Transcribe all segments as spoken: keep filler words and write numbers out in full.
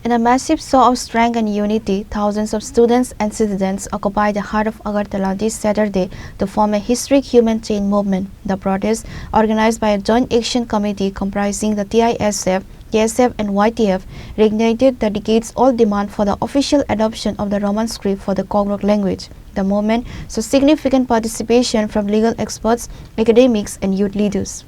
In a massive show of strength and unity, thousands of students and citizens occupied the heart of Agartala this Saturday to form a historic human chain movement. The protest, organized by a joint action committee comprising the T I S F, K S F, and Y T F, reignited the decades-old demand for the official adoption of the Roman script for the Kokborok language. The movement saw significant participation from legal experts, academics, and youth leaders.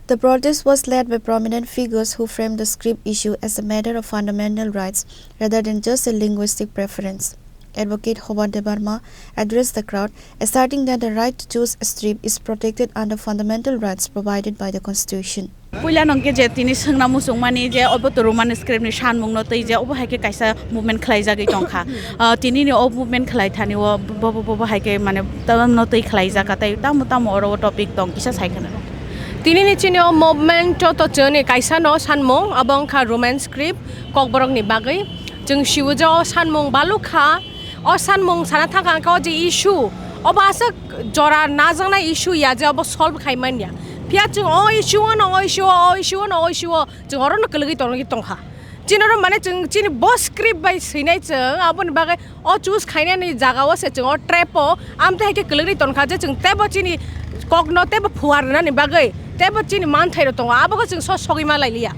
The protest was led by prominent figures who framed the script issue as a matter of fundamental rights rather than just a linguistic preference. Advocate Hoba Debbarma addressed the crowd, asserting that the right to choose a script is protected under fundamental rights provided by the Constitution. Puila nongke je tini swngna muchungmani je obo to Roman script ni sanmung no twi je obo hai khe kaisa movement khlai jagwi tongkha. Ah, tini ni o movement khlai thani o bo, bo, bo, bo hai khe mane tam no twi khlai jaka tei tamo tamo oro o topic tong kisa sai khna. Tini ni chini o movement to, to chwngni kaisa no sanmung, abo wngkha Roman script, Kokborok ni bagwi. Chwng sibu je o sanmung baluk kha, o sanmung sana thang kha, o je issue, obo aswk jora najaknai issue ya je obo solve khai man ya. Phiya chwng o issue o no, o issue o, o issue o no, o issue o, chwng oro no kwlwgwi tongwi tongkha. Chini oro mane chwng chini bo script bai swinai chwng, aboni bagwi o choose khainani jaga o se chwng o trap o amtwi hai khe kwlwgwi tongkha je chwng teibo chini kokno teibo phuar rwnani bagwi teibo chini manthai rok tongo, abo khe chwng so sogwi ma lai liya.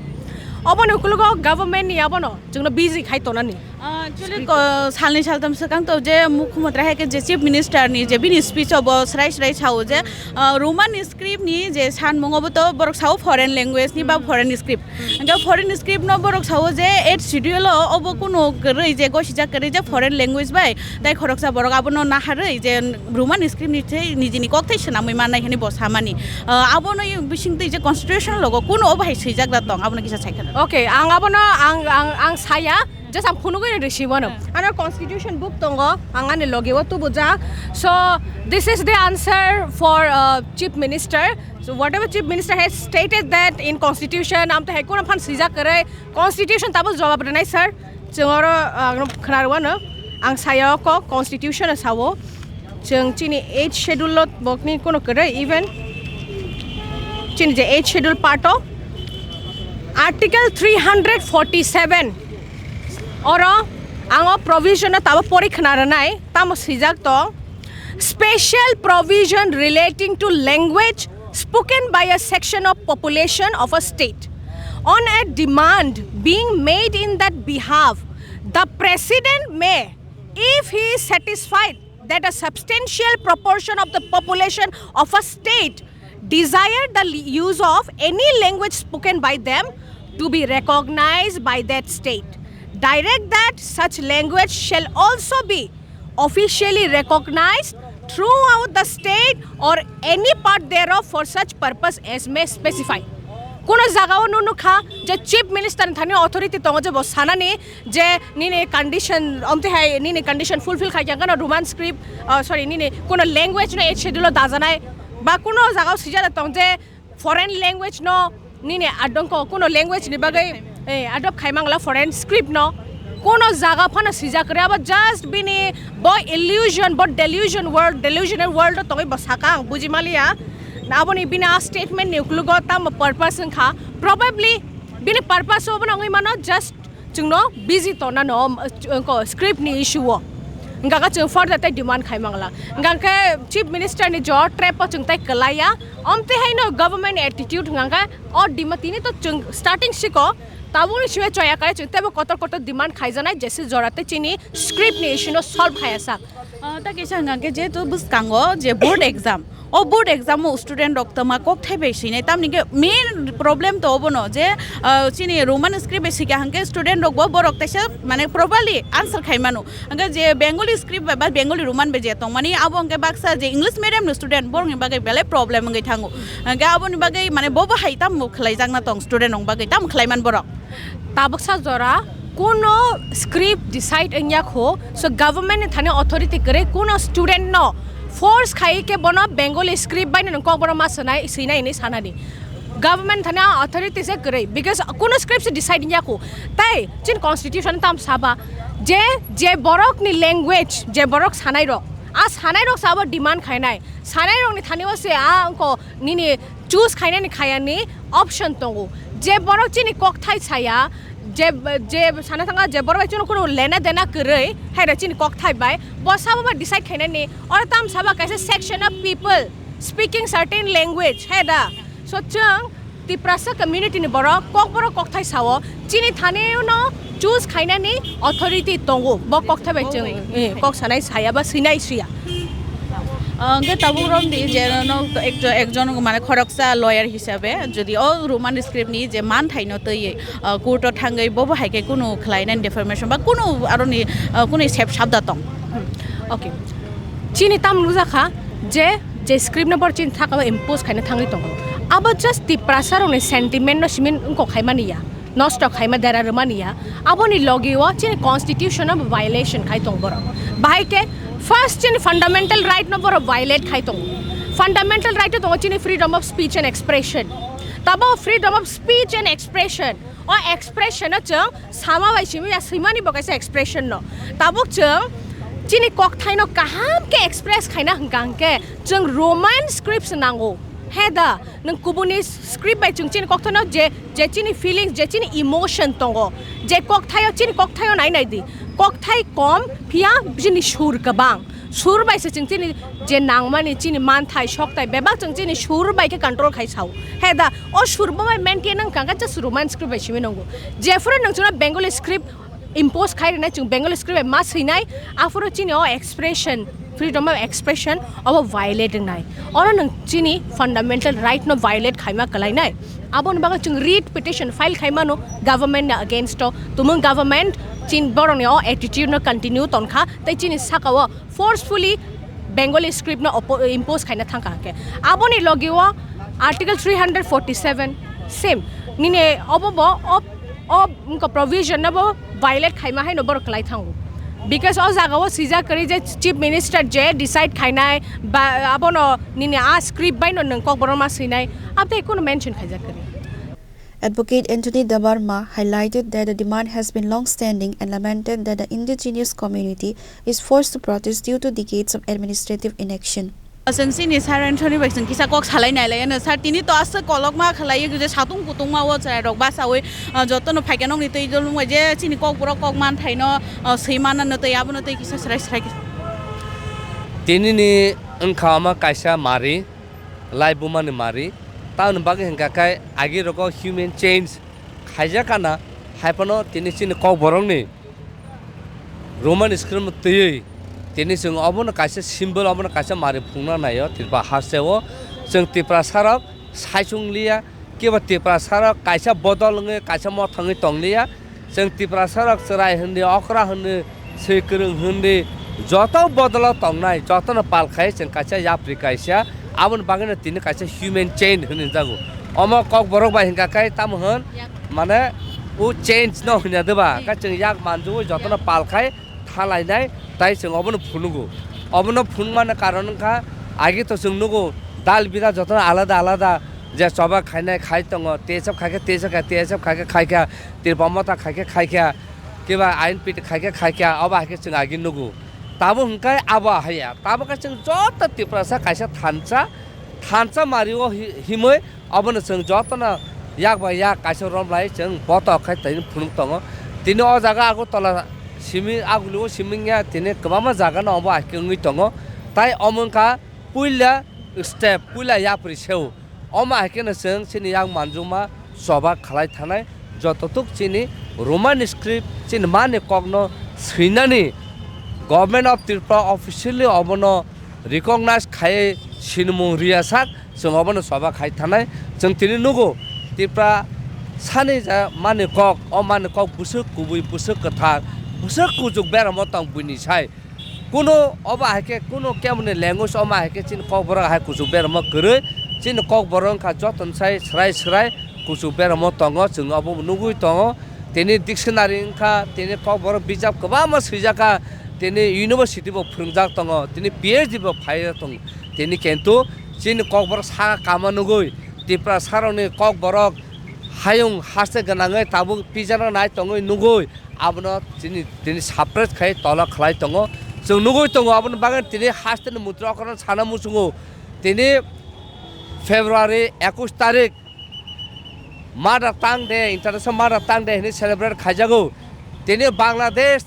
Oboni ukologo government ni abono chwngno busy khai tonani. Ah, actually, ko-, salni saltam swkang to je mukhyamantri hai khe je chief minister ni je bini speech o bo srai srai sao je, ah, Roman script ni je sanmung obo to borok sao foreign language ni ba foreign script. Hwnkhe foreign script no borok sao je eighth schedule o obo kunu kwrwi je gosijak kwrwi je foreign language bai tei khoroksa borok abono naharwi je Roman script ni tei nijini kokthai swnamwi mannai hwnwi bo samani. Ah, abono bising twi je constitution logo kunu obo hai swijak da tong abono kisa sai khwna. Okay, ang abono ang, ang, ang saya. Just ang phunugwi rw risi wano. Hmm. Ano constitution book tongo, ang ani logi o tubujak. So, this is the answer for, uh, Chief Minister. So, whatever Chief Minister has stated that in constitution, amtwi hai kuno phan swijak kwrwi, constitution tabo jawab rwnai, sir. Chwng oro, uh, khna rwano, ang saya o kok constitution o sao. Chwng chini eighth schedule o bokni kuno kwrwi, even chini je eighth schedule part o article three hundred forty-seven oro ang o provision no tabo pori khna rwnai, tamo swijak tong, special provision relating to language spoken by a section of population of a state on a demand being made in that behalf, the president may, if he is satisfied that a substantial proportion of the population of a state desire the li-, use of any language spoken by them to be recognized by that state, direct that such language shall also be officially recognized throughout the state or any part thereof for such purpose as may specify. Kuno jaga o nunu kha je Chief Minister ni thani authority tongo je bo sanani je nini condition, omtwi hai nini condition fulfill khai khe, Roman script, uh, sorry, nini kuno language no eighth schedule o dajanai, ba kuno jaga o swijak tong je foreign language no nini adong ko kuno language ni bagwi, eh, adopt khai mangla foreign script no, kuno jaga phano swijak kwrwi, abo just bini bo illusion, bo delusion world, delusional world o tongwi bo saka, ang buji maliya. Aboni bini a statement ni ukologo tamo purpose wngkha, probably bini purpose obo nangwi mano just chwngno busy tona no, um, ko script ni issue o. Hwnkha khe chwng further tei demand khai mangla. Hwnkha khe Chief Minister ni jo trap o chwng tei kwlaiya. Omtwi hai no government attitude hwnkha khe o demand tini to chwng starting siko. Tabukni simi chaya kai chwng teibo kotor kotor demand khaijanai jesi jora tei chini script ni issue no solve khaya sak. Ah, ta kisa hwnkha khe jehetu bwskango je board exam. O board exam o student rok tama kokthai bai swinai, tamni khe main problem to obono je, ah, chini Roman script bai swikha hwnkhe student rok bo borok teisa mane properly answer khai mano. Hwnkhe je Bengali script bai ba Bengali Roman bai je tongmani abo hwnkhe baksa je English medium ni student borokni bagwi belai problem wngwi thango. Hwnkhe aboni bagwi mane bo bo hai tamo khlaijakna tong student rok bagwi tamo khlaiman borok. Tabuksa jora kuno script decide wngya kho, so government ni thani authority kwrwi kuno student no force khai khe bono Bengali script bai no kok bono ma swnai swinai hinwi sanani. Government thani authority se kwrwi, because kuno script se decide wngya kho. Tai chin constitution tam saba je, je borok ni language, je borok sanai rok, a sanai rok sabo demand khainai, sanai rok ni thani o se a wngko nini choose khainani khayani option tongo. Je borok chini kokthai saya, Je, je sana thanga je borok bai chwng kunu lena dena kwrwi, hai da chini kokthai bai, bo sabo ba decide khainani, oro tam sabo kaisa section of people speaking certain language, hai da. So chwng Tiprasa community ni borok kokborok kokthai sao, chini thani no choose khainani authority tongo, bo kokthai bai chwng, eh, kok sanai saya ba swinai suya. Hwnkhe tabuk romdi je no ekjon, ekjon mane khoroksa lawyer hisabe jodi o Roman script ni je manthaino twi, ah, court o thangwi bobo hai khe kunu khlainani defamation ba kunu aroni, ah, kunu sep sabda tong. Hmm. Okay. Chini tam nukjakha je, je script no bor chini thaka impose khaina thangwi tongo. Abo just Tiprasa rokni sentiment no simin wngkok khaimani ya. Nosto khaima dera rwmani ya, aboni logi o chini constitution o violation khai tong borok. Bahai khe first chini fundamental right no borok violate khai tongo. Fundamental right o tongo chini freedom of speech and expression. Tabo freedom of speech and expression, o expression o chwng sama bai simi ya, swimani bo kaisa expression no. Tabuk chwng chini kokthai no kaham khe express khaina hwnkha hwnkhe chwng Roman script se nango. He da, nwng kubuni script bai chwng chini kokthai no je je chini feelings, je chini emotion tongo, je kokthaio, chini kokthaio nai nai di, kokthai kom phiya chini sur kwbang, sur bai se chwng chini je nangmani chini manthai sokthai bebak chwng chini sur bai khe control khai sao. He da, o sur bo bai maintain wng kha khe just Roman script bai simi nongo. Jephuru nwng chwngno Bengali script impose khai rwnai, chwng Bengali script bai ma swinai, aphuru chini o expression, freedom of expression obo violate wngnai. Oro nwng chini fundamental right no violate khaima kwlainai. Aboni bagwi chwng writ petition file khaimano government ni against o. Tumung government chin borokni o attitude no continue tonkha, tei chini saka o forcefully Bengali script no oppo-, impose khaina thangkha hwnkhe. Aboni logi o Article three hundred forty-seven same nini obo bo o, o wngkha provision no bo violate khaima haino borok kwlai thango. Because o jaga o swijak kwrwi je chief minister je decide khainai ba abono nini a script bai no nwng kokborok ma swinai, abtei kunu mention khaijak kwrwi. Advocate Anthony Debbarma highlighted that the demand has been long-standing and lamented that the indigenous community is forced to protest due to decades of administrative inaction. Chwng chini Sir Anthony bai chwng kisa kok salai nai lai ano. Sir, tini to aswk kolokma khlai je satung kutungma o chwrai rok basawi, ah, jotono phaikhe nokni twi dol wngbai je chini kokborok kok manthaino, ah, swi manano tei abono tei kisa srai srai kisa. Tini ni wngkha ama kaisa mari, lai bumani mari. Tamoni bagwi hwnkha khe agi rogo human change khaijak kana, hai phano tini chini kokborokni Roman script twiwi tini chwng obono kaisa symbol, obono kaisa mari phungna naio Tripura hasteo. Chwng Tiprasarok saichung liya, kiba Tiprasarok kaisa bodol wngwi kaisa mothangwi tong liya. Chwng Tiprasarok chwrai hwnwi, okra hwnwi, swi kwrwng hwnwi, joto bodolo tongnai, jotono pal khai chwng kaisa yapri kaisa, aboni bagwino tini kaisa human chain hwnwi jago. Omo kokborok bai hwnkha khe tamo hwn, mane o change no hwnya de ba, khe chwng yak manjui jotono pal khai thalainai, tai chwng obono phunugo. Obono phunukmani karon wngkha, agi to chwng nugo, dal bidal jotono alada alada je choba khainai khai tongo, T S F khai khe T S F khai, T S F khai khe khai kha, Tripura Motha khai khe khai kha, kiba I N P T khai khe khai kha, obo hai khe chwng agi nugo. Tabo hwnkhe abo haya, tabo khe chwng joto Tiprasa kaisa thansa, thansa mario hi-, himwi obono chwng jotono yak bai yak kaisa romlai chwng botok khai tini phunuk tongo. Tini o jaga Agartala simi agulio simi wngya, tini kwbangma jaga no obo hai khe wngwi tongo. Tai omo wngkha puila step, puila yapri seu. Omo hai kheno chwng chini yang manjuma choba khlai thanai, jototuk chini Roman script chini mani kokno swinani Government of Tripura officially obono recognize khai sinimung riya sak, chwng obono choba khai thanai. Chwng tini nugo Tripura sani ja mani kok, o mani kok bwswk kubui, bwswk kwthar, bwswk kuchuk beramo tong buini sai. Kuno obo hai khe kuno kemoni language omo hai khe chini kokborok hai kuchuk beramo kwrwi, chini kokborok wngkha jotono sai swrai swrai kuchuk beramo tongo, chwng obo nugwi tongo. Tini dictionary wngkha, tini kokborok bijap kwbangma swijak kha, tini university bo phwrwngjak tongo, tini P H D bo phai tongo. Tini kintu chini kokborok saka kama nugwi Tiprasarokni kokborok hayung haste gwnangwi tabuk pijana nai tongwi nugwi abono chini, tini suppress khai tola khlai tongo. Chwng nugwi tongo aboni bagwi tini hasteni mutro okrono sana muchungo. Tini February ekush tarik Mother Tongue Day, International Mother Tongue Day hwnwi celebrate khaijago. Tini Bangladesh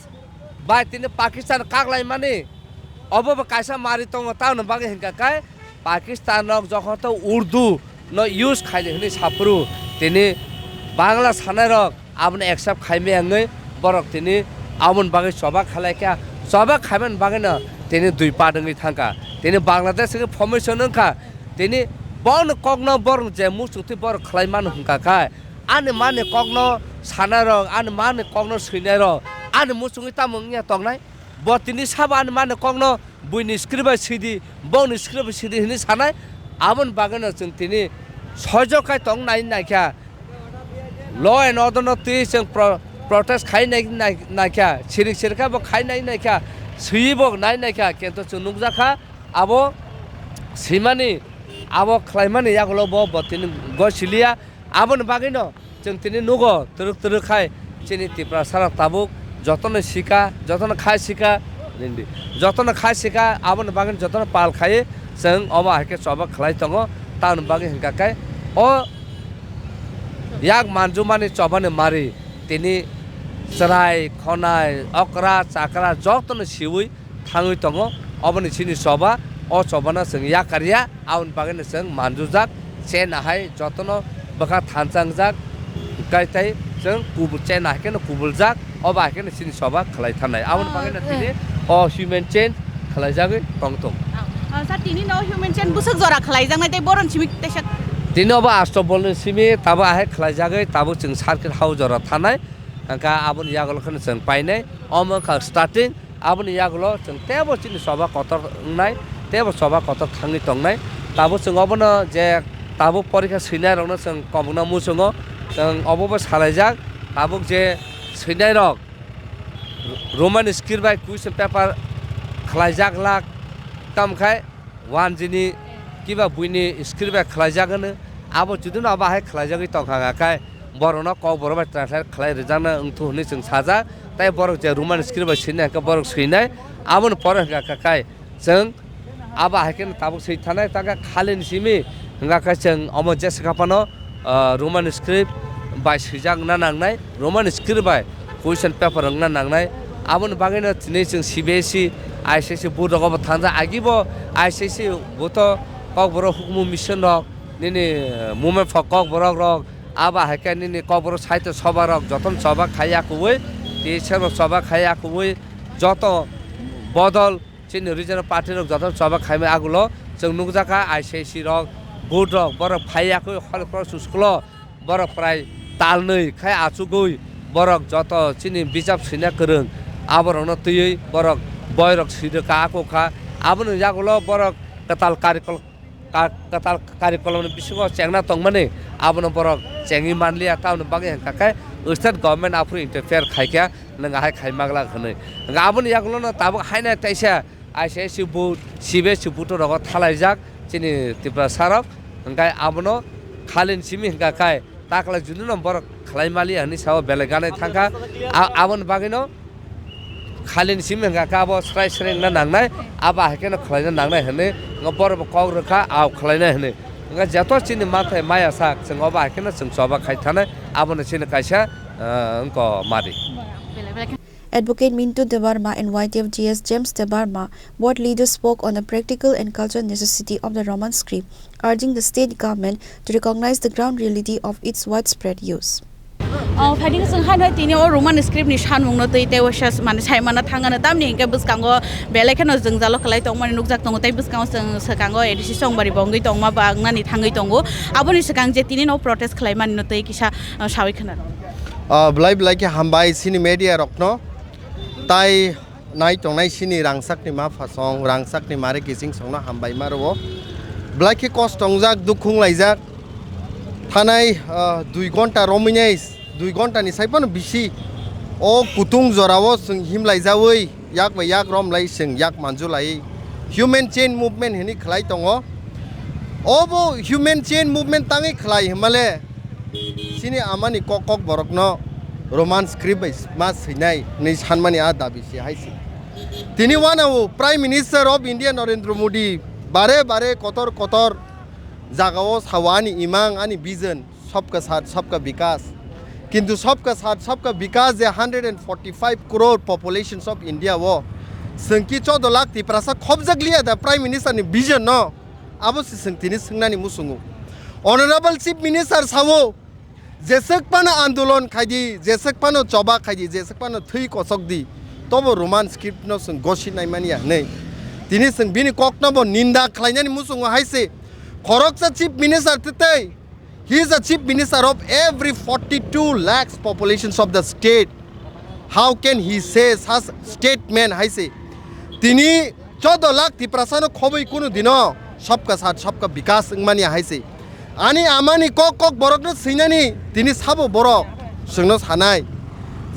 bai tini Pakistan kaklaimani obo bo kaisa mari tongo, tamoni bagwi hwnkha khe Pakistan rok jokhon to Urdu no use khaidi hwnwi saphuru, tini Bangla sanai rok abono accept khaimaya wngwi borok tini aboni bagwi choba khlaikha, choba khaimani bagwino tini dui part wngwi thangkha. Tini Bangladesh wngwi formation wngkha, tini boni kokno borok je muchungtwi borok khlai mano hwnkha khe, ani mani kokno sanai rok, ani mani kokno swinai rok, ani muchungwi tamo wngya tongnai? Bo tini sabo ani mani kokno buini script bai swidi, bongni script bai swidi hwnwi sanai. Aboni bagwino chwng tini sojok khai tong nai naikha. Law and order no twi chwng pro-, protest khai nai, nai, naikha. Sirik sirik kha bo khai nai naikha. Swiwi bo nai naikha. Kintu chwng nukjakha abo swimani, abo khlaimani yagulo bo, bo tini gosiliya. Aboni bagwino chwng tini nugo twrwk twrwk khai chini Tiprasa rok tabuk jotono sika, jotono khai sika, nindi, jotono khai sika, aboni bagwino jotono pal khai chwng obo hai khe choba khlai tongo. Tamoni bagwi hwnkha khe o yak manjumani chobani mari tini chwrai, khonai, okra, chakra jotono siwi thangwi tongo. Oboni chini choba, o chobano chwng yakarya, aboni bagwino chwng manjujak, chena hai jotono bwkha thansa wngjak, kai tai chwng kubul, chena hai kheno kubuljak, obo hai kheno chini choba khlai thanai. Aboni bagwino tini o human chain khlaijagwi tong tong. Ah, sir, tini no human chain bwswk jora khlaijaknai tei boron simi teisa. Tini obo Ashtabal ni simi tabuk ahai khlaijagwi tabuk chwng circuit house jora thanai, hwnkha aboni yagulo kheno chwng painai, omo wngkha starting. Aboni yagulo chwng teibo chini choba kotor wngnai, teibo choba kotor thangwi tongnai. Tabuk chwng obono je tabuk porikha swinai rokno chwng kobokna muchungo, chwng obobo salaijak. Tabuk je swinai rok Roman script bai question paper khlaijak lak, tamkhe wanjini kiba buini script bai khlaijak hwno, abo judino abo hai khlaijagwi tongkha khe borokno kokborok bai translate khlai rwjakna wngthu hwnwi chwng sajak, tei borok je Roman script bai swinai hwnkhe borok swinai, aboni pore hwnkha khe chwng abo hai kheno tabuk swi thanai, ta khe khalini simi hwnkha khe chwng omo jesa kha phano ah, Roman script bai swijak wngna nangnai, Roman script bai question paper wngna nangnai. Aboni bagwino tini chwng C B S E, I C S E board rogo bo thangjak, agibo I C S E board o kokborok hukumu mission rok, nini, eh, movement for kokborok rok, abo hai khe nini kokborok sahitya sabha rok jotono choba khai ya kubui, T S F rok choba khai ya kubui, joto bodol chini regional party rok joto choba khaimani agulo chwng nukjakha I C I C rok, board rok, borok phai yakwi hol cross school o borok prai talnwi khai achugwi borok joto chini bijap swina kwrwng aborokno twiwi borok boirok swirwkha akwkha. Aboni yagulo borok kwtal karikol ka-, kwtal karikolomni bisingo chengna tongmani abono borok chengwi manliya, tamoni bagwi hwnkha khe state government aphuru interfere khaikha, nwng ahai khai maglak hwnwi. Hwnkha aboni yagulono tabuk haino teisa I C I C board, C B S E board rogo thalaijak chini Tiprasa rok, hwnkhe abono khalini simi hwnkha khe taklai judino borok khlai maliya hwnwi sao belai ganai thangkha. A-, aboni bagwino khalini simi hwnkha khe abo srai srai wngna nangnai, abo hai kheno khlaina nangnai hwnwi wngkha, borokbo kok rwkha, ao khlainai hwnwi. Wngkha joto chini manthai maya sak, chwng obo hai kheno chwng choba khai thanai, abono chini kaisa, ah, wngkha mari. Advocate Mintu Debbarma and Y T F G S James Debbarma, both leaders spoke on the practical and cultural necessity of the Roman script, urging the state government to recognize the ground reality of its widespread use. Oh, phaidi chwng haino tini o Roman script ni sanmung no twi tei waisa mane saimana thangano, tamni hinkhe bwskango belai kheno jwngjalo kwlai tongmani nukjak tongo tei bwskango chwng swkango A D C Songbari bo wngwi tongma ba wngnani thangwi tongo. Aboni swkang je tini no protest khlaimani no twi kisa, oh, sawi khna. Ah, belai belai khe hambai chini media rokno. Tai nai tongnai chini rangchakni ma phasong, rangchakni mare kiching songno hambai ma rwo. Belai khe kosto wngjak, dukhu wnglaijak. Thanai, ah, dui ghonta romwi nai, dui ghonta ni sai phano bisi o kutung jorao chwng himlaijaui, yak bai yak romlai chwng yak manjulai. Human chain movement hinwi khlai tongo. Obo human chain movement tangwi khlai hwnmale, chini amani kok kok borokno Roman script bai ma swinai hwnwi sanmani a dabi se hai se. Tini wanao Prime Minister of India Narendra Modi bare bare kotor kotor jagao sao ani imang ani vision Sabka Saath Sabka Vikas. Kintu Sabka Saath Sabka Vikas je hundred and forty five crore populations of India o, chwng ki choudo lakh Tiprasa khobjak liya da Prime Minister ni vision no? Abo se chwng tini swngnani muchungo. Honorable Chief Minister sao, jeswk phano andolon khaidi, jeswk phano choba khaidi, jeswk phano thwi kochok di, tobo Roman script no chwng gosi naimani ya hwnwi. Tini chwng bini kokno bo ninda khlainani muchungo hai se. Khoroksa Chief Minister twtwi, he is the Chief Minister of every forty two lakhs populations of the state. How can he say such statement hai se? Tini choudo lakh Tiprasano khobwi kunu dino Sabka Saath Sabka Vikas wngmani hai se. Ani amani kok kok borokno swinani tini sabo borok chwngno sanai.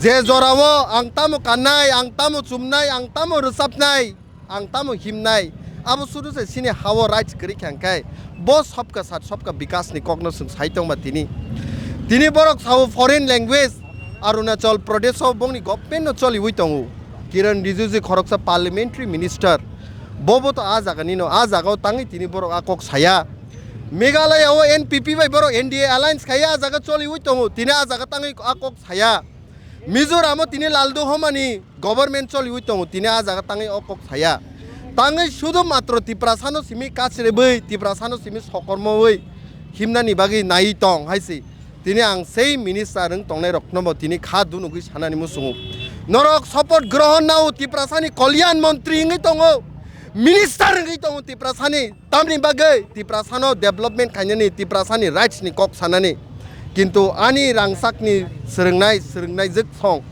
Je jorao ang tamo kannai, ang tamo chumnai, ang tamo rwchapnai, ang tamo himnai, abo sudu se chini hao rights kwrwi kha hwnkhe bo Sabka Saath Sabka Vikas ni kokno chwng sai tongma tini. Tini borok sao foreign language, Arunachal Pradesh o bongni government no choliwi tongo. Kiran Rijiju khoroksa parliamentary minister, bobo to a jaga nino, a jaga o tangwi tini borok a kok saya. Meghalaya o N P P bai borok N D A alliance khaiya a jaga choliwi tongo, tini a jaga tangwi a kok saya. Mizoram o tini Lalduhoma ni government choliwi tongo, tini a jaga tangwi o kok saya. Tangwi sudu matro Tiprasano simi kasrebwi, Tiprasano simi sokormowi himnani bagwi naiwi tong hai se. Tini ang sei minister wng tongnai rokno bo tini kha dunugwi sanani muchungo. Norok support grohon nao Tiprasani Kalyan Montri wngwi tongo, minister wngwi tongo Tiprasani. Tamni bagwi Tiprasano development khainani, Tiprasani rights ni kok sanani. Kintu ani rangchakni swrwngnai, swrwngnai jwk song.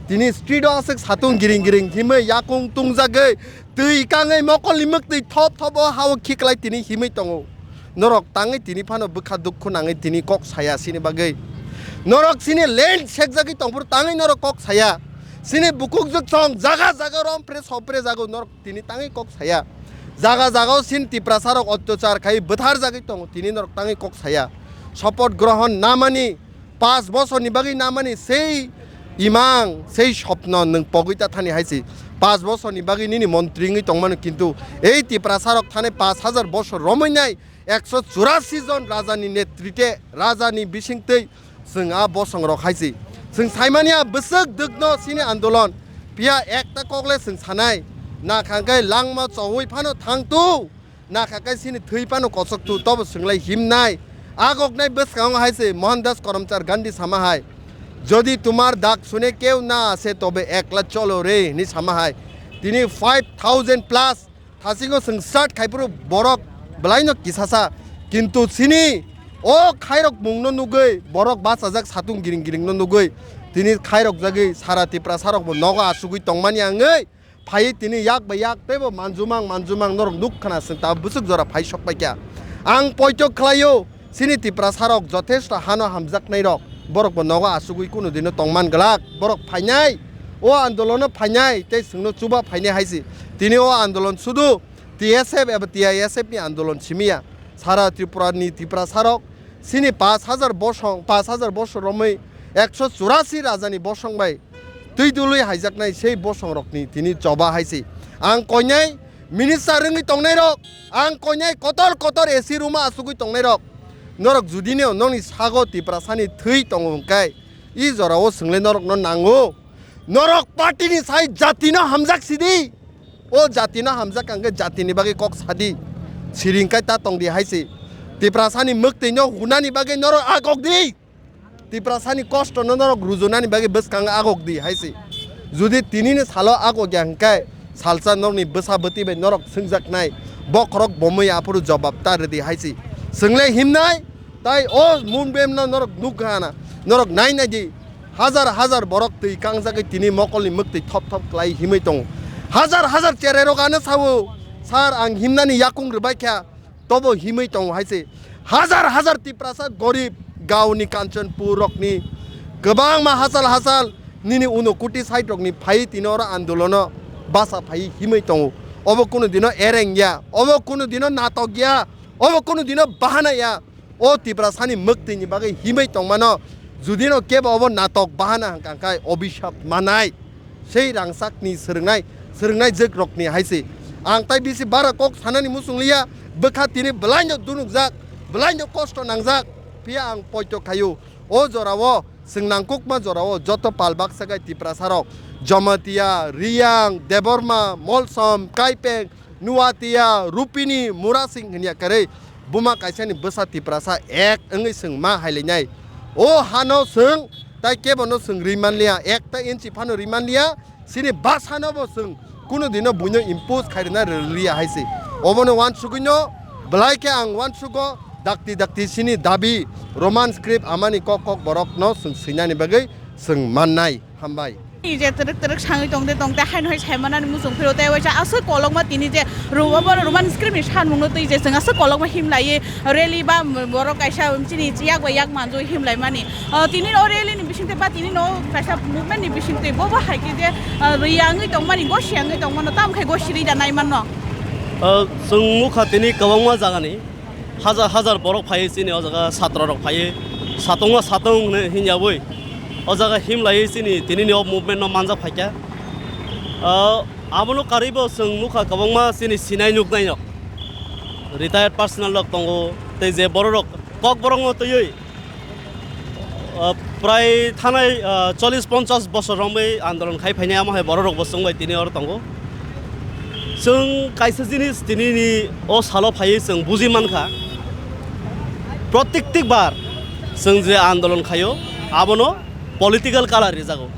Tini street o aswk satung giring giring himwi yakung tungjagwi twi kangwi mokolni mwktwi thop thop o hao khiklai tini himwi tongo. Norok tangwi tini phano bwkha dukhu nangwi tini kok saya sini bagwi. Norok sini land sekjagwi tongphuru tangwi norok kok saya. Sini bukuk jwk song jaga jaga rompre sopre jago norok tini tangwi kok saya. Jaga jaga o sini Tiprasa rok otyachar khai bwthar jagwi tongo tini norok tangwi kok saya. Support grohon namani, pas bosorni bagwi namani sei imang, sei sopno nwng pogwi ta thani hai se. Pas bosorni bagwi nini montri wngwi tongmano, kintu ei Tiprasa rok thani pas hajar bosor romwi nai ekso churasi jon rajani netrite, rajani bisingtwi chwng a bosong rok hai se. Chwng saimani a bwswk dwkno sini andolon. Phiya ekta kokle chwng sanai. Nakha khe langma chowi phano thangtu. Nakha khe sini thwi phano kochoktu. Tobo chwnglai himnai. Agoknai bwskango hai se Mohandas Karamchand Gandhi sama hai. Jodi tumar dak sune keu na ase tobe ekla cholo re hini sama hai. Tini five thousand plus Thasingo chwng start khaiphuru borok bwlaino kisasa, kintu chini o khairok mungno nugwi borok bachajak satung giring giringno nugwi tini khairok jagwi sara Tiprasa rokbo nogo asugwi tongmani wngwi phaiwi tini yak bai yak teibo manjumang manjumang norok nuk khna chwng ta bwswk jora phai sok paikha. Ang poito khlaio. Chini Tiprasa rok jothesto hano hamjaknai rok, borok bo nogo asugwi kunu dino tongman glak, borok phainai, o andolono phainai tei chwngno chuba phainai hai se. Tini o andolon sudu T S F eba T I S F ni andolon simi ya, sara Tripura ni Tiprasa rok chini pash hajar bosong, pash hajar bosong romwi ekso churasi raja ni bosong bai twi dului haijaknai sei bosong rokni tini choba hai se. Ang koinai minister wngwi tongnai rok, ang koinai kotor kotor A C room o asugwi tongnai rok, norok judinio nokni sago Tiprasani thwi tongo hwnkhe, i jorao chwngle norokno nango. Norok party ni sai jatino hamjak sidi. O jatino hamjak hwnkhe jatini bagwi kok sadi. Siring kai ta tongdi hai se. Tiprasani mwktwino hunani bagwi norok agok di. Tiprasani kosto no norok rujunani bagwi bwskango agok di hai se. Judi tinini salo agok ya hwnkhe salsa norokni bwsa bwtwi bai norok swngjaknai, bokhorok bomwi aphuru jobab ta rwdi hai se. Chwngle himnai, tai o movement no norok nukha na, norok nai nai di. Hajar hajar borok twi kangjagwi tini mokolni mwktwi thop thop khlai himwi tongo. Hajar hajar cherai rok ano sao, "Sir, ang himnani yakung rwbai kha." Tobo himwi tongo hai se. Hajar hajar Tiprasa gorib gaoni Kanchanpur rokni kwbangma hachal hachal nini Unokuti side rokni phai tini oro andolono basa phai himwi tongo. Obo kunu dino ereng ya, obo kunu dino natok ya, obo kunu dino bahana ya. O Tiprasani mwktwini bagwi himwi tongmano, judino kebo obo natok bahana hwnkha khe obisap manai. Sei rangchakni swrwngnai, swrwngnai jwk rokni hai se. Ang tai bisi bara kok sanani muchung liya, bwkha tini bwlaino dunukjak, bwlaino kosto nangjak. Phiya ang poito khaio, o jorao, chwng nangkukma jorao joto pal baksa gai Tiprasarok, Jamatia, Riyang, Debbarma, Molsom, Kaipeng, Nuatia, Rupini, Murasing hwnwi kwrwi buma kaisani bwsa Tiprasa ek wngwi chwng ma hailainai. O hano chwng tai kebono chwng rwi manliya, ekta inchi phano rwi manliya, chini bwsano bo chwng kunu dino buino impose khairwna rwliya hai se. Obono uansugwino belai khe ang uansugo dakti dakti chini dabi Roman script amani kok kok borokno chwng swinani bagwi chwng mannai. Hambai. Tini je twrwk twrwk sangwi tongte tongte haino hai saimanani muchung phiro tei waisa aswk kolokma tini je ro-, obo Roman script ni sanmungno twi je chwng aswk kolokma himlaiwi rally ba borok kaisa chini yak bai yak manjui himlaimani. O, tini o rally ni bisingtwi ba tini no kaisa movement ni bisingtwi bo bo hai khe je, o, riyangwi tongmani, gosiyangwi tongmano, tamo khai gosirwi da naimanno. O, chwng nukha tini kwbangma jagani hajar hajar borok phaiwi chini o jaga satro rok phaiwi satungma satung hwnwi hinyawi o jaga himlaiwi chini tinini o movement no manjak phaikha. O, abono karwibo chwng nukha kwbangma chini sinai nuknai rok, retired personnel rok tongo, tei je borok rok kokborok no twiwi, o, prai thanai, o, chollish ponchash bosor romwi andolon khai phainai, amo hai borok rokbo chwng bai tini oro tongo. Chwng kaisa jinis tinini o salo phaiwi chwng buji mankha, protektik bar chwng je andolon khaio, abono political colour rijago.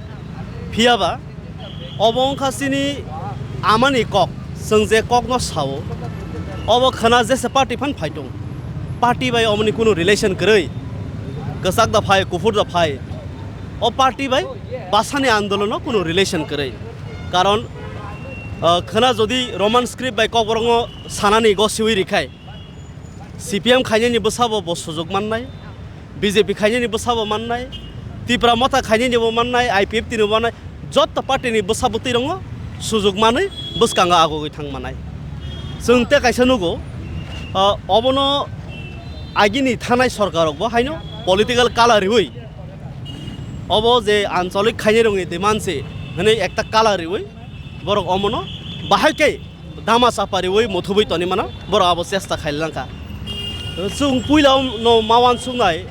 Phiyaba obo wngkha chini amani kok, chwng je kokno sao, obo khwna jesa party phan phaitung, party bai omoni kunu relation kwrwi, kwchak da phai, kuphur da phai, o party bai bwsani andolono kunu relation kwrwi. Karon, o, khwna jodi Roman script bai kokborokno sanani gosiwi rikhai, C P M khainani bwsabo bo sujuk mannai, B J P khainani bwsabo mannai, Tipra Motha khainani bo mannai, I P F T ni bo mannai, jotto party ni bwsa bwtwi rongo sujuk manwi bwskango agugwi thang manai. Chwng tei kaisa nugo, o, obono agini thanai sorkar rok bo haino political colour riwi, obo je ancholik khainai rokni demand se hwnwi ekta colour riwi borok omono bahai khe dama chapariwi muthubwi toni mano, borok abo chesta khailangkha. Chwng puila no ma uansuknai,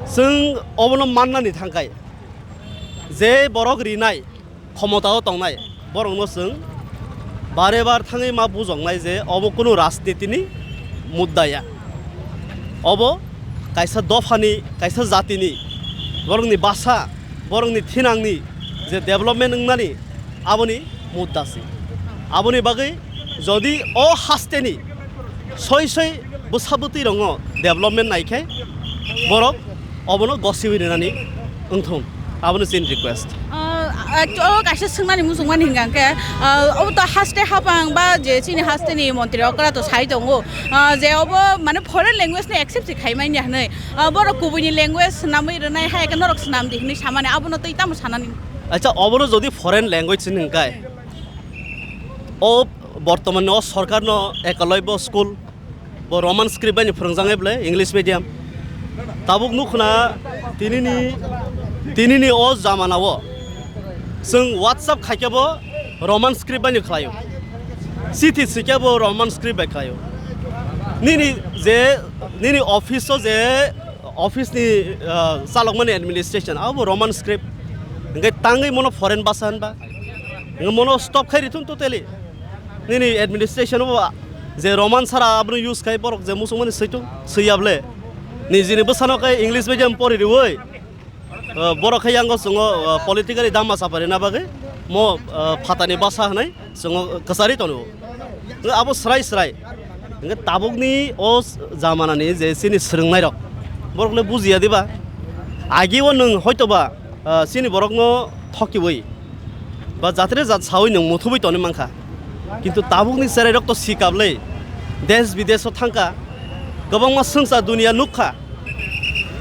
chwng obono mannani thangkhai, je borok rinai, khomotao tongnai, borokno chwng bare bar thangwi ma bujoknai je obo kunu rajnitini mudda ya. Obo kaisa dophani, kaisa jatini, borokni basa, borokni thinangni je development wngnani, aboni mudda se. Aboni bagwi jodi o hasteni soi soi bwsa bwtwi rongo development naikhai, borok obono gosiwi rinani wngthung, abono chini request. Ah, ah, o kaisa swngnani muchungmani hingka khe, ah, obo to haste hapang ba je chini hasteni montri okra to sai tongo, ah, je obo mane foreign language ni accept se khaimani hwnwi, ah, borok kubuini language swnamwi rwnai hai khe norok swnam di hwnwi samani abono tei tamo sanani? Acha, obono jodi foreign language se hingkai, o bortoman o sorkar no ekalaibo school bo Roman script bai ni phwrwngjaknai bwle English medium. Tabuk nukhna tinini, tinini o jamana o chwng WhatsApp khaikhe bo Roman script bai ni khlaio, chithi swikhe bo Roman script bai khlaio. Nini je, nini office o je office ni, ah, chalokmani administration abo Roman script, hingke tangwi mono foreign basa hinba, hingke mono stop khai rithun totally. Nini administration o je Roman sara abono use khai borok je muchungmani switung, swiya bwle. Nijini bwsano khe English medium pori riwi, uh, borok khe yango chwngo, uh, politically dama chapari na bagwi mo, uh, phatani basa hwnwi chwngo kwchari tongo. Abo srai srai. Hingke tabukni o jamanani je chini swrwngnairok, borokle bujiya diba? Agio nwng hoitoba, ah, chini borokno thokiwi ba jatre jat sawi nwng muthubwi toni mankha. Kintu tabukni cherairok to sikable, desh bidesh o thangkha, kwbangma swngchar duniya nukha.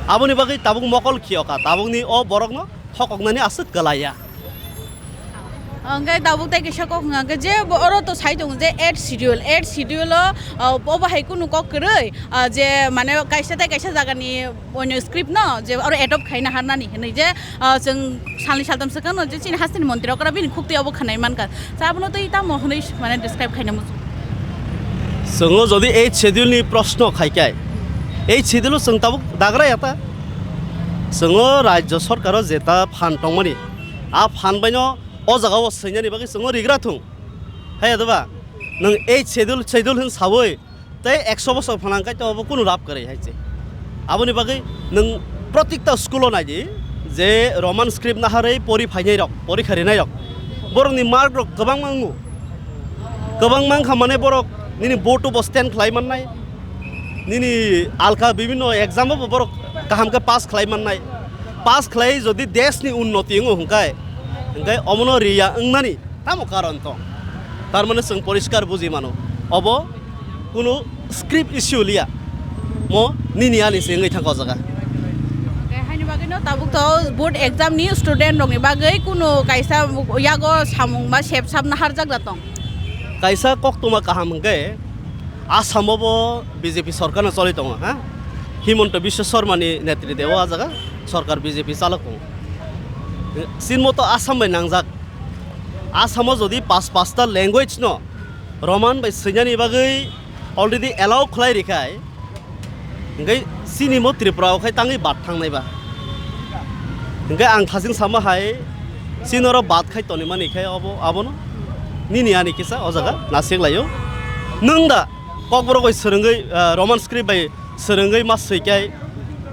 Aboni bagwi tabuk mokol khiyokha, tabukni o borokno thokoknani aswk kwlaiya. Hwnkhe tabuk tei kisa kok hwnkha khe je bo oro to sai tongo je eighth schedule, eighth schedule o, ah, obo hai kunu kok kwrwi, ah, je mane kaisa tei kaisa jagani onyo script no je oro adopt khaina harnani hinwi je, ah, chwng salni saltam swkang no je chini hasteni montri okra bini khuk twi obo khwnai mankha. Sa abono tei tamo hwnwi mane describe khaina muchung. Chwngo jodi eighth schedule ni proshno khai khe, Ei schedule o chwng tabuk dagra ya ta. Chwngo rajyo sorkaro jeta phan tongmani, a phan baino o jaga o swinani bagwi chwngo rigra thung. Hai ya doba? Nwng ei schedule, schedule hwn sawi tei ekso bosor phanang kai to abo kunu lab kwrwi hai se. Aboni bagwi nwng protikta school o naidi je Roman script naharwi pori phainai rok, pori kharinai rok. Borokni mark rok kwbangma wngo. Kwbangma wngkha mane borok nini board o bo stand khlai mannai. Nini alka bibhinno exam o bo borok kaham khe pass khlai mannai. Pass khlai jodi desh ni unnoti wngo hwnkhe, hwnkhe omono riya wngnani tamo karon tong? Tar mane chwng poriskar buji mano, obo kunu script issue liya, mo nini ani se wngwi thangkha o jaga. Haini bagwino tabuk to board exam ni student rokni bagwi kunu kaisa yago samung ba sep sap naharjak da tong. Kaisa koktwma kaham hwnkhe Assam o bo B J P sorkar no choli tongo, ha? Himanta Biswa Sarma ni netritwe o a jaga sorkar B J P chalok tongo. Chinmo to Assam bai nangjak. Assam o jodi pas pasta language no Roman bai swinani bagwi already allow khlai rikhai, hingke chini mo Tripura o khai tangwi bad thangnai ba. Hingke ang thasing sama hai, chini oro bad khai toni mani khai obo, abono nini ani kisa o jaga nasik laio. Nwng da Kokborok bai swrwngwi, ah, Roman script bai swrwngwi ma swikai,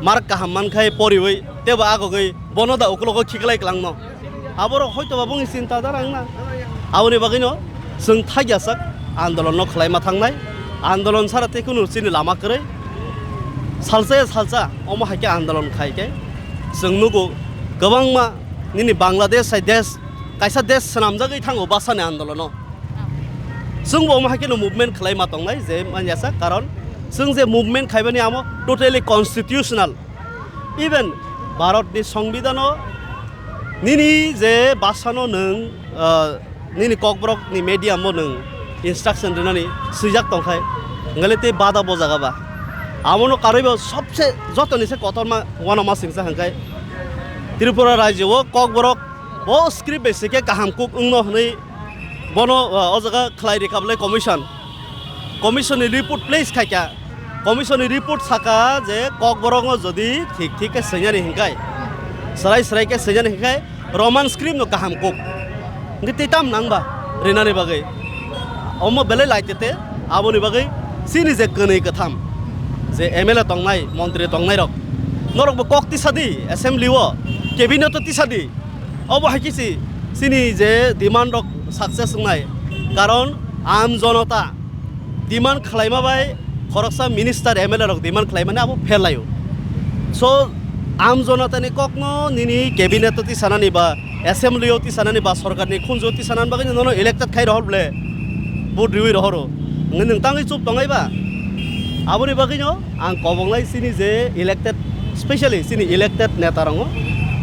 mark kaham mankhai poriwi, tebo agogwi bono da uklogo khiklai klangno. Aborok hoito ba bongni chinta dara wngna. Aboni bagwino chwng thaiyasak andolonno khwlaima thangnai. Andolon sara tei kunu chini lama kwrwi. Salsa ya salsa omo hai khe andolon khai khe chwng nugo kwbangma nini Bangladesh hai desh kaisa desh swnamjagwi thango bwsani andolono. Chwngbo omo hai kheno movement khwlaima tongnai je manyasa, karon chwng je movement khaimani amo totally constitutional. Even Bharatni Songbidanw nini je bwsano nwng, ah, nini Kokborokni mediumbo nwng instruction rinani swijak tongkhai, hwnkhe tei bada bo jaga ba. Abono karwibo sobse jotoni se kotorma uanama singsa hwnkhe Tripura rajyo o Kokborok bo script bai swikhe kaham kuk wngno hwnwi bono, ah, o jaga khlai rikha bwlai commission. Commission ni report place khaikha. Commission ni report saka je Kokborokno jodi thik thik khe swinani hinkhai, swrai swrai khe swinani hinkhai Roman script no kaham kuk. Hingke tei tam nang ba rinani bagwi? Omo belai lai tete aboni bagwi chini je kwnwi kwtham je M L A tongnai, montri tongnai rok, norok bo kok tisa di, assembly o, cabinet o tisa di. Obo hai khe si chini je demand rok success wngnai, karon aam jonota demand khlaima bai khoroksa minister M L A rok demand khlaimani abo fail laio. So aam jonotani kokno nini cabinet o tisanani ba assembly o tisanani ba sorkarni khunju o tisanani bagwi nono elected khai rohor ble vote riwi rohoro, nwng tangwi chup tongnai ba? Aboni bagwino ang kobongnai chini je elected, specially chini elected neta rokno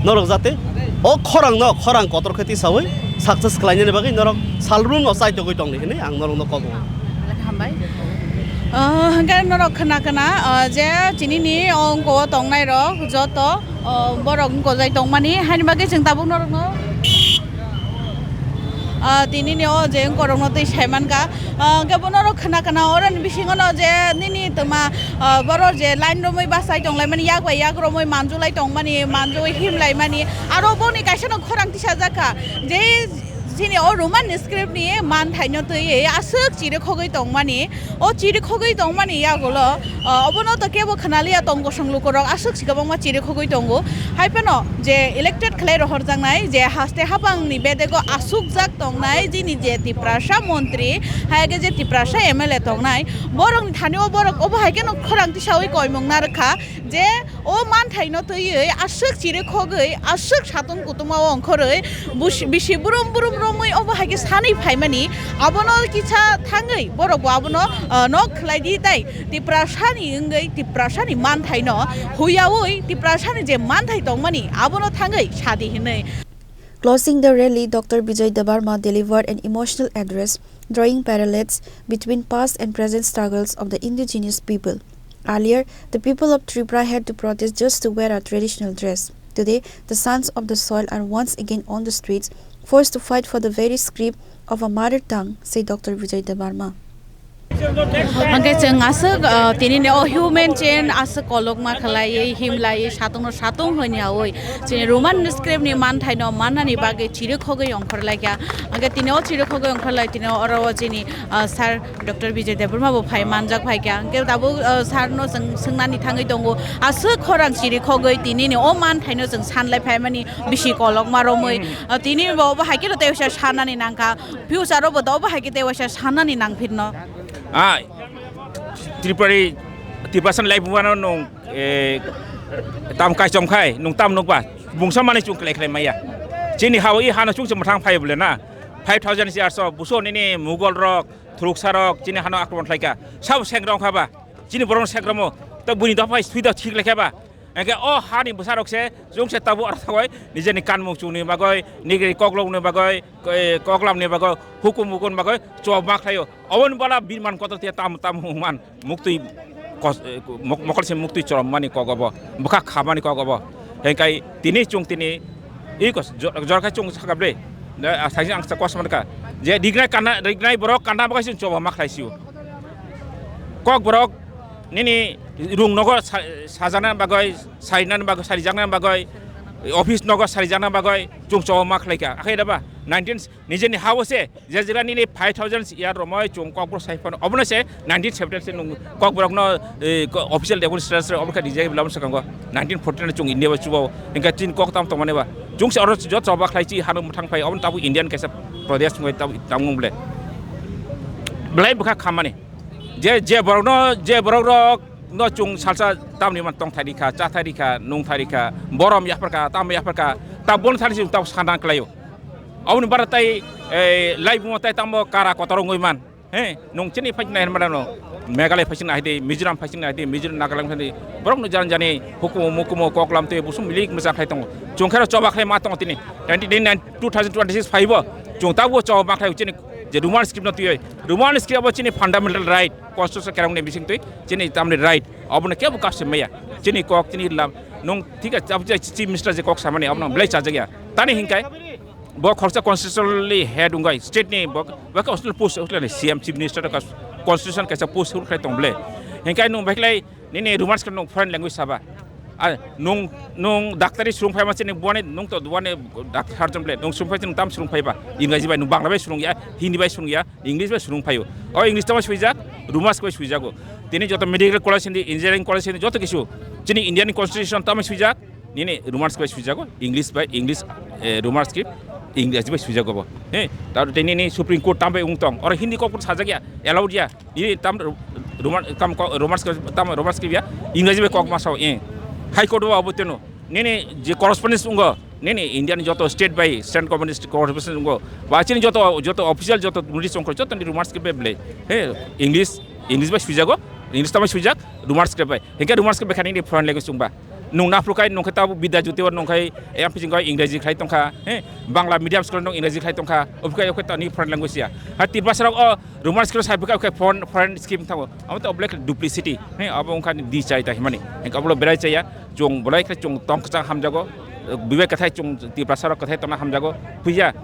norok jate o khorang no khorang kotor khe tisawi success khlainani bagwi norok salrum no chaitogwi tongdi hinwi ang norok no kobongo. Hambai. Ah, hingke norok khna khna, ah, je chini ni ongko tongnai rok joto, ah, borok wngko jai tongmani, haini bagwi chwng tabuk norok no, ah, tini ni o je ongko rok no twi sai mankha. Ah, hingke bo norok khna khna oro ni bisingo no je nini twma, ah, boro je line romwi bachai tonglaimani, yak bai yak romwi manjulai tongmani, manjui himlaimani, aro boni kaisa no khorang tisajak kha je chini o Roman script ni manthaino twiwi aswk chirikhogwi tongmani, o chirikhogwi tongmani yagulo, ah, obono to kebo khwnaliya tong bosong lukurok aswk si kwbangma chirikhogwi tongo. Hai phano je elected khlai rohorjaknai je haste hapangni bedego asukjak tongnai jini je Tiprasa montri, hai khe je Tiprasa M L A tongnai, borokni thani o borok obo hai kheno khorang tisawi koimung narwkha je o manthaino twiwi aswk chirikhogwi aswk satung kutumao ongkhorwi busi-, bisi burum burum romwi obo hai khe sanwi phaimani, abono kisa thangwi borok bo abono, ah, nok khlai di tai Tiprasani wngwi Tiprasani manthaino huyaui Tiprasani je manthai tongmani abono thangwi sadi hinwi. Closing the rally, Doctor Bijoy Debbarma delivered an emotional address, drawing parallels between past and present struggles of the indigenous people. Earlier, the people of Tripura had to protest just to wear a traditional dress. Today, the sons of the soil are once again on the streets, forced to fight for the very script of a mother tongue, said Doctor Bijoy Debbarma. Hwnkhe chwng aswk, ah, tinini o human chain aswk kolokma khlaiwi, himlaiwi, satungno satung hwnyawi chini Roman script ni manthaino mannani bagwi chirikhogwi ongkhorlaikha. Hwnkhe tini o chirikhogwi ongkhorlai, tini oro o chini, ah, sir Doctor Bijay Debbarma bo phai manjak phaikha. Hwnkhe tabuk, ah, sir no chwng swngnani thangwi tongo, aswk khorang chirikhogwi tinini o manthaino chwng sanlai phaimani bisi kolokma romwi. Ah, tini bo obo hai khe tei waisa sanani nangkha. Future o bo do obo hai khe tei waisa sanani nangphirno. Ah, Tripuri, Tiprasa ni life wano nung, eh, tam kaichom khai, nung tam nukba, bungsa mani chung khlai khlai maya. Chini hao i hano chung se mathang phai bole na. Five thousand years o buso nini Mughal rok, Thuruksa rok, chini hano akromon khlai kha. Sabo sengrong kha ba. Chini borok no sengromo. Ta buni dophai sui da thik lekha ba. Hingke o hani bwsarok se, chwng se tabuk aro thangwi, nijeni kanmung chungni bagwi, nigri koklokni bagwi, eh, koklamni bagwi, hukum hukumni bagwi chobma khlaio. Oboni bana birman kotor tiya tam tam hwnman muktwi kos-, eh, mok-, mokol se muktwi chorommani kok obo, bwkha khamani kok obo. Hingkai tini chwng tini i kos-, jor-, jorkhe chwng sakha ble, eh, saisi ang sa kos mankha, je rignai kanna, rignai borok kanna bagwi chwng chobma khlaisio. Kokborok nini rung nogo sa-, sajana bagwi, sarinani bagwi, sarijaknani bagwi, office nogo sarijakna bagwi chwng chobma khlaikha. Akhe daba nineteen nijeni hao se je jila nini five thousand year romoi chwng kokborok sai phano. Obono se nineteen seventy se nung kokborokno, eh, ko-, official demonstration obo kha rijak bwlamo swkango. Nineteen forty nine chwng India bai chubo. Hingkhe chini kok tam tongmani ba. Chwng se oro jot choba khlai chi hano mwthang phai. Obono tabuk Indian kaisa Pradesh wngwi tabuk tamo ble. Belai bwkha khammani. Je, je borokno, je borokrokno chwng salsa tamni man tongthai rikha, chathai rikha, nungthai rikha, borom yapharkha, tamo yapharkha, ta bon thani chwng tamo sana khlaio. Aboni bara tai, eh, laibuma tai tamo kara kotor wngwi man. He, nung chini phai nai mano, Meghalaya phai sing nai di, Mizoram phai sing nai di, Mizoram Nagaland phai di, borokno jan jani hukumu mukumu koklam tei busum milik mesa khai tongo. Chwng khero choba khai ma tongo tini. Twenty nine, two thousand twenty six phaibo, chwng tabuk choba khai chini je Roman script no twiwi. Roman script abo chini fundamental right, constitution kerang ni bising twi chini tamni right. Obono kebo kapse maya. Chini kok, chini lam. Nung thik ase, abo je chief minister je kok samani, obono belai chajak ya. Tani hinkai, bo khoroksa constitutionally head wngwi state ni bo, bo constitutional post wngkhlai C M, chief minister ka constitution kaisa post wngkhlai tong ble. Hinkai nung baiklai nini Roman script nung foreign language saba. A, nung, nung daktari surung phaima chini buani nung to buani dak-, surgeon ble. Nung surung phai chini tam surung phaiba. Ingreji bai nung Bangla bai surung ya, Hindi bai surung ya, English bai surung phaio. O English tamo swijak, Roman script bai swijago. Tini joto medical college hindi, engineering college hindi, joto kisu. Chini Indian constitution tamo swijak, nini Roman script bai swijago, English bai, English, eh, Roman script, English bai swijago bo. He, ta tini ni Supreme Court tam bai ung tong. Oro Hindi kok pun sajak ya, allowed ya. Ini tam Roman, tam ko-, Roman script, tam Roman script ya, English bai kok masao, eh. High Court bo abo teno. Nini je correspondence ungo, nini Indian joto state by state government correspondence ungo. Ba chini joto, joto official joto notice ungkho, joto ni Roman script by ble. He, English, English by suijago, English tamai suijak, Roman script by. Hingke Roman script by khani ni foreign language ungba. Nung naphrukai, nung khe tabuk Bidya Jyoti o nung khai, yang pijing khai English khai tongkha, he, Bangla medium school nung English khai tongkha, obukai okai tani foreign language ya. Ha, Tiprasa rok o Roman script sai bukai okai foreign, foreign script thango. Amo to oblek duplicity, he, abo ungkha di chai ta himani. Hingke obo berai chaya. Chwng bolai khe chwng tong kwchang hamjago, bebak kwthai chwng Tiprasa rok kwthai tongna hamjago, puija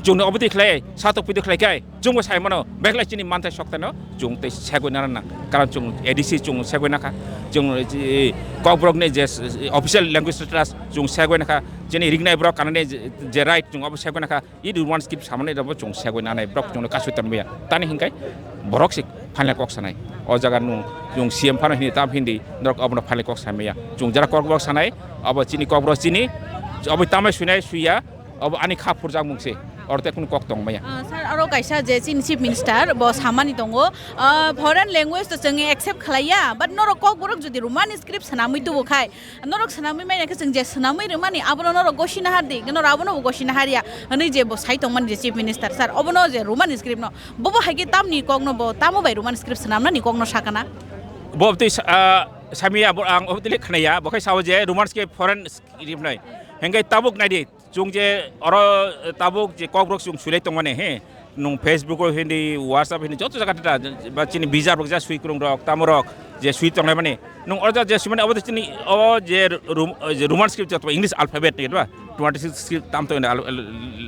chwngno obotwi khlai, satok pwitwi khlai khe chwngbo sai mano, beklai chini manthai sokthano chwng tei segwi nana nang, karon chwng A D C chwng segwi nakha, chwng, eh, kokborokni je, eh, official language status chwng segwi nakha, chini rignai borok kanani je, je right chwng obo segwi nakha. I Roman script samani rabo chwng segwi nanai borok chwngno kasui tonmaya. Tani hinkai borok se phailai kok sanai. O jaga nung, nung C M phano hini tam hindi norok obono phailai kok samaya. Chwng jara kok borok sanai, obo chini kok borok chini, obo tamai suinai suiya, obo ani kha phurjak mung se. Oro te kunu kok tongmaya. Ah, sir, aro kaisa je chini chief minister bo samani tongo, ah, foreign language to chwng accept khlaiya, but norok kok borok jodi Roman script sanamwi tubu khai, norok swnamwi manya khe chwng je swnamwi rwmani, abono norok gosina har di, norok abono bo gosina har ya, hwnwi je bo sai tongmani je chief minister sir, obono je Roman script no, bobo hai khe tamni kok no bo tamo bai Roman script swnamnani kok no sakana? Bo twi sa-, ah, samya bo ang obotwi le khnaya, bo khai sao je Roman script foreign script nai. Hengkai tabuk nai di, chwng je oro tabuk je kokborok chwng suilai tongmani he, nung Facebook o hindi, WhatsApp hindi, joto jaga ta, ba chini bijar rok ja sui kwrwng rok, tamo rok je sui tonglai mani. Nung oro ja je sui mani, abo chini, o je Rum-, je Roman script joto English alphabet ni ba, twenty six script tam to al-,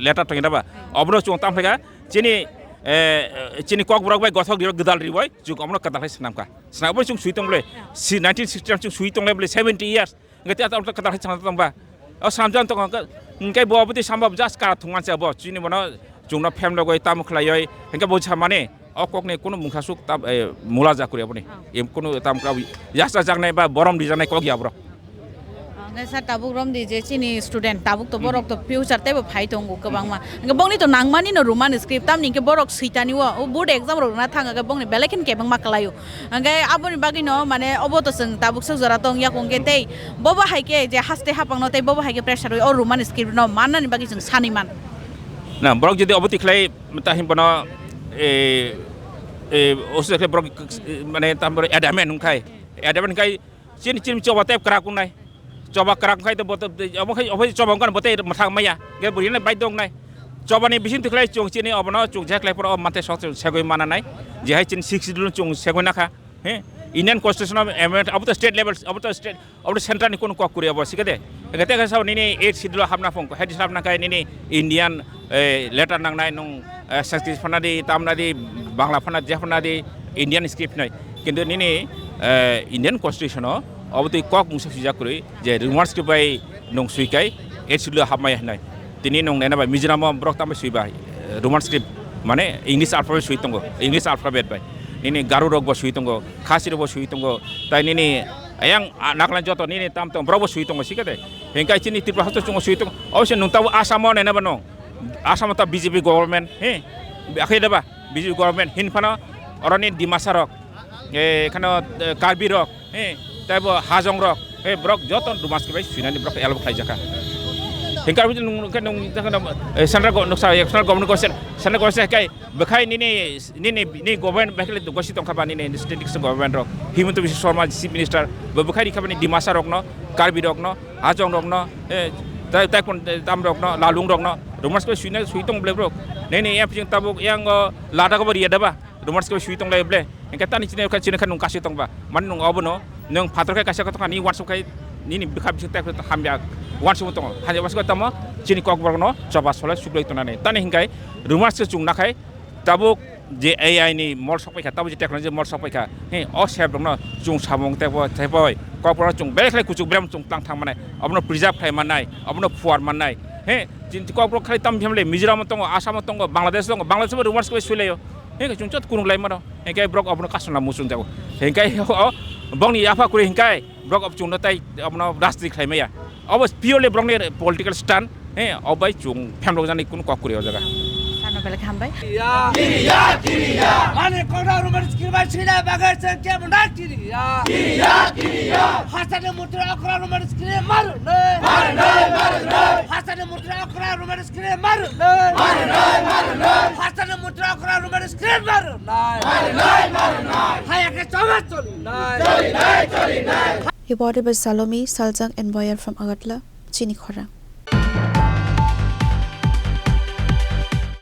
letter to ba. Obono chwng tam phaika chini eh, chini kokborok bai gothok riwi gwdal riwi chwng omono kwtal khe swnamkha. Swnamwi chwng swi tong bole, si nineteen sixty chwng swi tong bole seventy years. Hwnkhe tei kwtal khe swnam tong ba. O swnamjak tong khe, hwnkhe bo obotwi samba just kara thwngman se bo. Chini bono chwngno phemlogwi tamo khlaiwi, hwnkhe bo samani o kokni kunu mungsa suk tam, eh, mula ja kwrwi aboni. Em kunu tam kra yasa jaknai ba borom rijaknai kok ya bro. Hwnkhe sir, tabuk romdi je chini student, tabuk to borok to future teibo phai tongo kwbangma. Hwnkhe bongni to nangmani no Roman script, tamni hwnkhe borok switani o, o board exam rok rwna thang hwnkhe bongni belai kheno kebengma kwlaio. Hwnkhe aboni bagwi no mane obo to chwng tabuk sok jora tong yakung khe tei bobo hai khe je haste hapang no tei bobo hai khe pressure o Roman script no mannani bagwi chwng sanwi man. Na, borok jodi obo tikhlai ta hin bono, eh, eh, osu khe borok, eh, mane tam borok adamant wngkhai. Adamant wngkhai chini, chini choba tei kwrak wngnai. Choba kwrak wngkhai to bote, obo khai, obo choba wngkha bote mwthang maya. Ge buri nai bai dong nai. Choba ni bising tikhlai chwng chini obono chwng jek lai poro o mate sok chwng segwi mana nai. Je hai chini six schedule chwng segwi nakha. He? Indian constitution of amendment, abo to state level, abo to state, abo to central ni kono kok kuri abo sikade. Hingke tei kaisa nini eight schedule hapna phung, head hapna kai nini Indian, eh, letter nangnai nung, eh, Sanskrit phana di, tamna di, Bangla phana, je phana di, Indian script nai. Kintu nini, eh, Indian constitution o, abo twi kok mungsa swijak kuri, je Roman script bai nung swi kai, eight schedule hapmai hinai. Tini nung nena bai Mizoram o borok tamo swi bai, eh, Roman script, mane English alphabet swi tongo, English alphabet bai. Nini Garo rok bo swi tongo, Khasi rok bo swi tongo, tai nini ayang, ah, Nagaland joto nini tam tong borok bo swi tongo, sikade. Hingkai chini Tripura hosto chungo swi tongo. Obviously nung tabo Assam o nena ba nung. Assam o ta B J P government, he. Akhai da ba, B J P government hin phano oroni Dimasa rok. Eh, ekhano, eh, Karbi rok, eh, tei bo Hajong rok, eh, borok joto Roman script bai swinani borok elbo khlai jakha. Hingkhe aboni nung, nung, nung, eh, central go-, nuksa, eh, central government question, central question kai, bwkhai nini, nini, nini government bai khlai gosi tongkha ba nini state government rok. Himanta Biswa Sarma chief minister, bo bwkhai rikha bani Dimasa rokno, Karbi rokno, Hajong rokno, eh, tei, tei kon, eh, tam rokno, Lalung rokno, Roman script bai swina, swi tong ble borok. Nini yang pijing tabuk yang, oh, Ladakh bo riya da ba. Roman script swi tong lai ble. Hingke tani chini kha chini kha nung kasi tong ba. Mani nung obono nung phator khe kaisa kha tong ani wansuk khai nini bikha bising tek hamya wansuk tong. Hanya wansuk tamo chini kok borok no choba solai suklai tonani. Tani hingkai Roman script chung nakhai tabuk je A I ni mol sok paikha, tabuk je technology mol sok paikha. He, o sep rok no chung samung tebo teboi. Kok borok chung belai khlai kuchuk berem chung tang thang manai. Obono preserve khai manai, obono phuar manai. He, chini kok borok khai tam jemle Mizoram tongo, Assam tongo, Bangladesh tongo, Bangladesh bo Roman script swi laio. Hingke chwng chot kunuk lai mano. Hingke borok obono kasona muchung jago. Hingke o bongni yapha kuri hingke borok ob chwngno tai obono rajniti khlai maya. Obo purely borokni political stand. He, obai chwng phemrok jani kunu kok kuri o jaga. Sano belai hambai. Kiriya, kiriya, kiriya. Mane kona Roman script bai sina bagai se ke mona kiriya. Kiriya, kiriya. Hasane mutra okra Roman script mar ne. Mar ne, mar ne. Hasane mutra okra Roman script mar ne. Mar ne, mar ne. Hasane mutra okra Roman script mar ne. Mar ne, mar ne. Haya ke choma choli ne. Choli ne, choli ne. Reported by Salome Saljang and Boyer from Agartala, Chini Khorang.